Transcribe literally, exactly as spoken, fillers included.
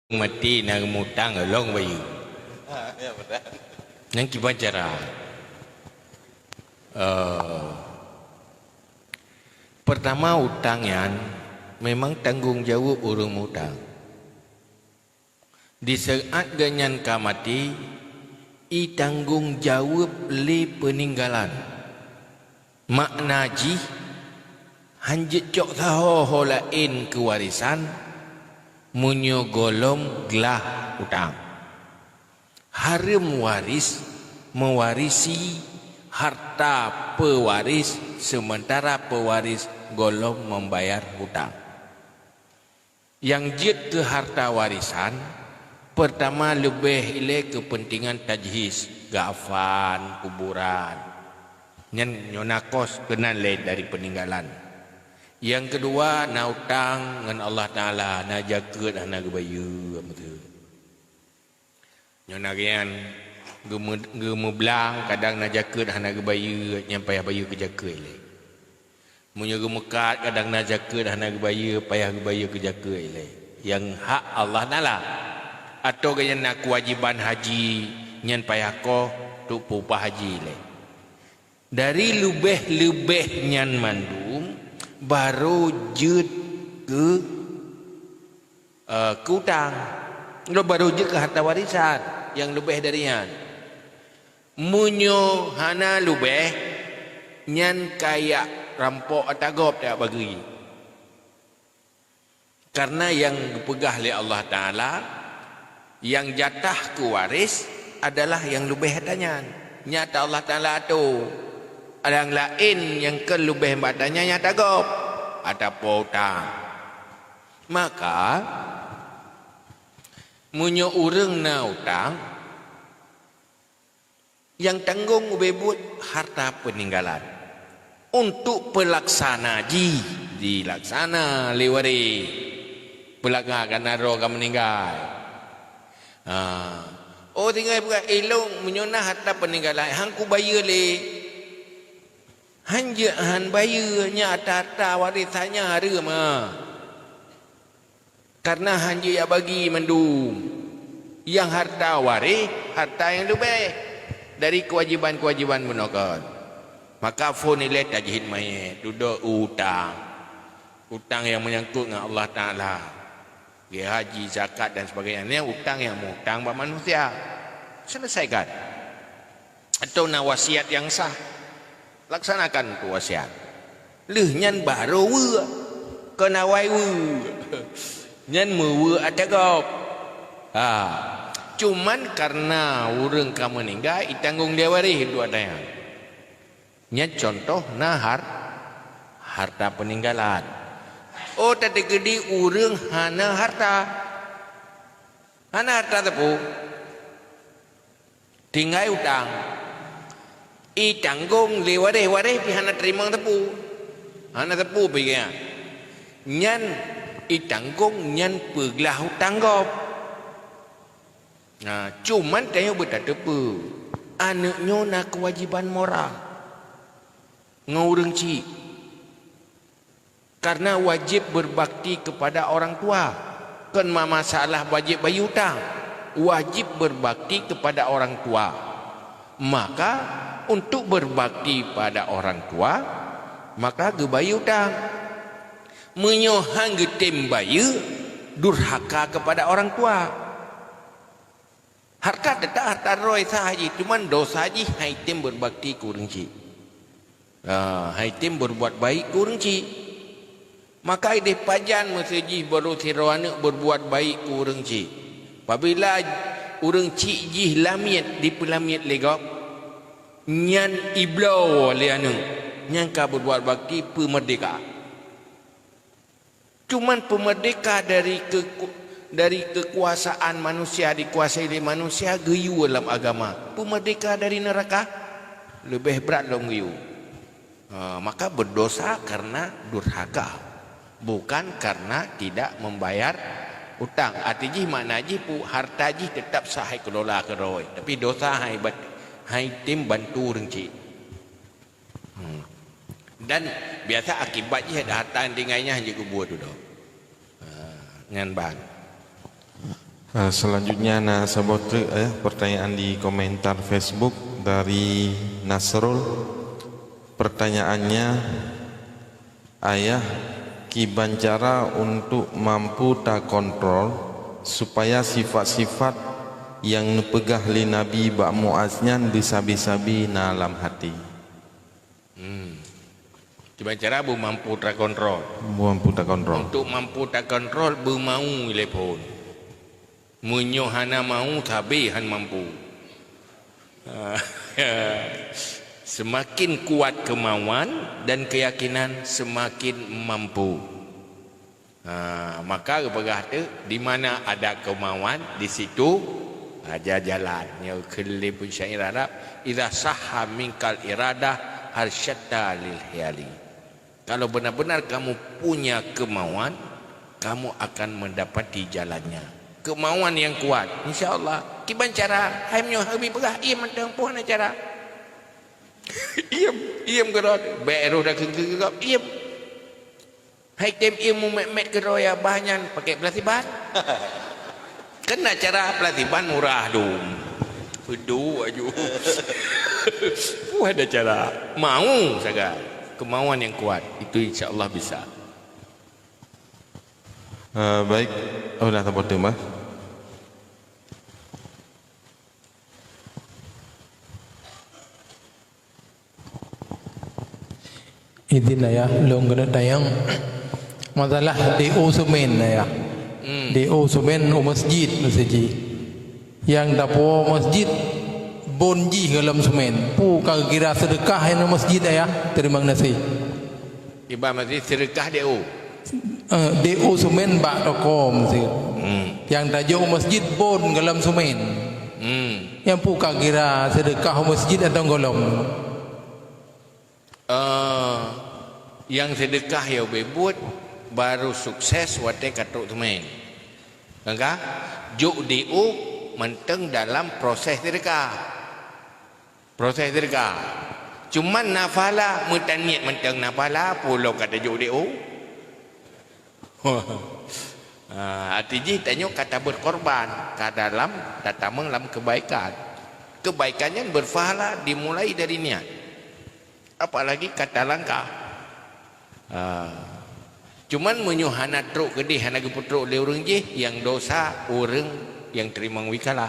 maté na geumutang lôn bayeue. Nyan kiban cara. Eh, pertama, utang nyan memang tanggong jaweueb ureuëng mutang. Di saát geuhnyan ka maté, itanggong jaweueb lé peuninggalan. Makna jih, hán jeuet cok saho ho laén keu warisan, meunyoe gohlom glah utang. Hareuem waris meuwarisi harta peuwaris, seumeuntara peuwaris gohlom membayar utang. Nyang jeuet keu harta warisan, peurtama leubeh ilée keupeuntengan tajhiz, geuafan kuburan. Nyan nyoe na kos keunan lé dari peuninggalan. Nyang keudua, na utang ngon Allah Taala, na jakeuet hana geubayeue, beutôi. Nyoe na geuyan, geumeu-, geumeublang, kadang na jakeuet hana geubayeue, nyan payah bayeue keu jakeuet ilée. Meunyoe geumeukat, kadang na jakeuet hana geubayeue, payah geubayeue keu jakeuet ilée. Nyang hak Allah Taala. Atawa geuhnyan na keuwajiban haji, nyan payah koh untuk peupah haji ilée. Dari leubeh-leubeh nyan mandum, barô jeuet keu eh, keu utang. Lom barô jeuet keu harta warisan nyang leubeh dari nyan. Meunyoe hana leubeh, nyan kajak rampok ata gob tajak bagi. Karena nyang geupeugah lé Allah Taala, nyang jatah keu waris adalah nyang leubeh ata nyan. Nyan ata Allah Taala atô. Nyang laén nyang kon leubeh bak ata nyan, nyan ata gob, ata po utang. Maka, meunyoe ureuëng na utang, nyang tanggong ubé buet harta peuninggalan. Untuk peulaksana jih, dilaksana lé waréh. Peulaksana kana droe ka meuninggai. Ha. Oh, tinggai peugah, "Ilôn meunyoe na harta peuninggalan, hán kubayeue lé." Hán jeuet hán bayeue, nyan ata-ata waréh nyan hareuem, ha. Karena hán jeuet jak bagi mandum. Nyang harta waréh, harta nyang leubeh dari keuwajiban-keuwajiban bunoe kon. Maka phon ilée tajhiz manyét, dudoe utang. Utang nyang meunyangkot ngon Allah Taala. Geuhaji, zakat dan sebagainya. Nyan utang nyang meuutang bak manusia. Selesaikan. Atau na wasiat nyang sah, laksanakan tu wasiat. Lheueh nyan barô weuek, kon awai weuek. Nyan meuweuek ata gob. Ha. Cuman karena ureuëng ka meuninggai, itanggong lé waréh dua daya. Nyan contoh na har-, harta peuninggalan. Oh, tateukeudi ureuëng hana harta. Hana harta teupeu. Tinggai utang. Itanggong lé waréh, waréh pih hana teurimong teupeu. Hana teupeu pih nyan. Nyan itanggong nyan peuglah utang gob. Nah, cuman tanyoe beutateupeue, aneuëk nyoe na keuwajiban moral ngon ureuëng chik. Karena wajib berbakti kepada orang tua. Kon ma-, masalah wajib bayeue utang. Wajib berbakti kepada orang tua. Maka, untuk berbakti pada orang tua, maka geubayeue utang. Meunyoe hán geutem bayeue, durhaka kepada orang tua. Harta teutap harta droe sah jih, cuman dosa jih hán item berbakti keu ureuëng chik. Ha, hán item berbuat baik keu ureuëng chik. Maka ideh pajan meusé jih barô sidroe aneuëk berbuat baik keu ureuëng chik. Apabila ureuëng chik jih lamiet, dipeulamiet lé gob, nyan ibloe lé aneuëk, nyan ka berbuat bakti peumeurdeka. Cuman peumeurdeka dari keku-, dari kekuasaan manusia, dikuasai lé manusia, geuyue lam agama. Peumeurdeka dari neuraka leubeh brat lom geuyue. Ha, maka berdosa karena durhaka, bukan karena tidak membayar utang. Arti jih, makna jih, pu-, harta jih tetap sah hai kelola keudroe, tapi dosa hai bat-, hai tem bantu ureuëng chik. Hmm. Dan biasa akibat jih ada harta tinggai nyan hana geubuet tu dah. Ha, nyan ban. Eh, selanjutnya na saboh treuk, eh, pertanyaan di komentar Facebook dari Nasrul. Pertanyaannya, Ayah, kiban cara untuk mampu takontrol supaya sifat-sifat nyang neupeugah lé Nabi bak Muaz nyan beusabe-sabe na lam hati. Hmm. Kiban cara beumampu takontrol. Mampu takontrol. Untuk mampu takontrol, beumau lé phon. Meunyoe hana mau, sabe han mampu. Semakin kuat kemauan dan keyakinan, semakin mampu. Ha, maka geupeugah teuk, di mana ada kemauan, di situ ada jalan. Nyoe kheun lé peusyair Arab, "Idza sahha minkal iradah, arsyadta lil hiyali." Kalau benar-benar kamu punya kemauan, kamu akan mendapati jalannya. Kemauan yang kuat, insya Allah. Kiban cara, hai meunyoe Habib peugah, iem mantong, peue hana cara. Iem, iem keudroe, bèk roh dah keungkeu-keungkeu, iem. Hai tem iem mumet-met keudroe ya, bah nyan pakai platiban. Kan na cara platiban murah dum. Peuduek aju. Peue ada cara. Mau sagai. Kemauan yang kuat. Itu insya Allah bisa. Eh, baik. Oh, dah tempat tu, Mbah. Izin, Ayah, lôn keuneuk tanyong. Masalah D O semen, Ayah. Hmm. D O semen u masjid, masjid. Nyang tapuwoe masjid, bon jih gohlom semen. Peue ka kira seudeukah nyan u masjid, Ayah? Teurimong gaséh. Iban masjid seudeukah D O. Eh, D O semen bak toko masjid. Hmm. Nyang tajok u masjid bon gohlom semen. Hmm. Nyan peue ka kira seudeukah u masjid atawa gohlom? Eh, nyang seudeukah ya ubé buet baru sukses watèe ka trok seumén. Kan ka? Jok D O mantong dalam proses seudeukah. Proses seudeukah. Cuman na pahala, meutaniet mantong na pahala, peue lom ka tajok D O. Ha, arti jih tanyoe ka taberkorban, ka dalam tatamong lam kebaikan. Kebaikan nyan berpahala dimulai dari niat. Apalagi ka talangkah. Ha. Cuman meunyoe hana trok keudeh, hana geupeutrok lé ureueng jih, nyang dosa ureueng nyang teurimong wikalah.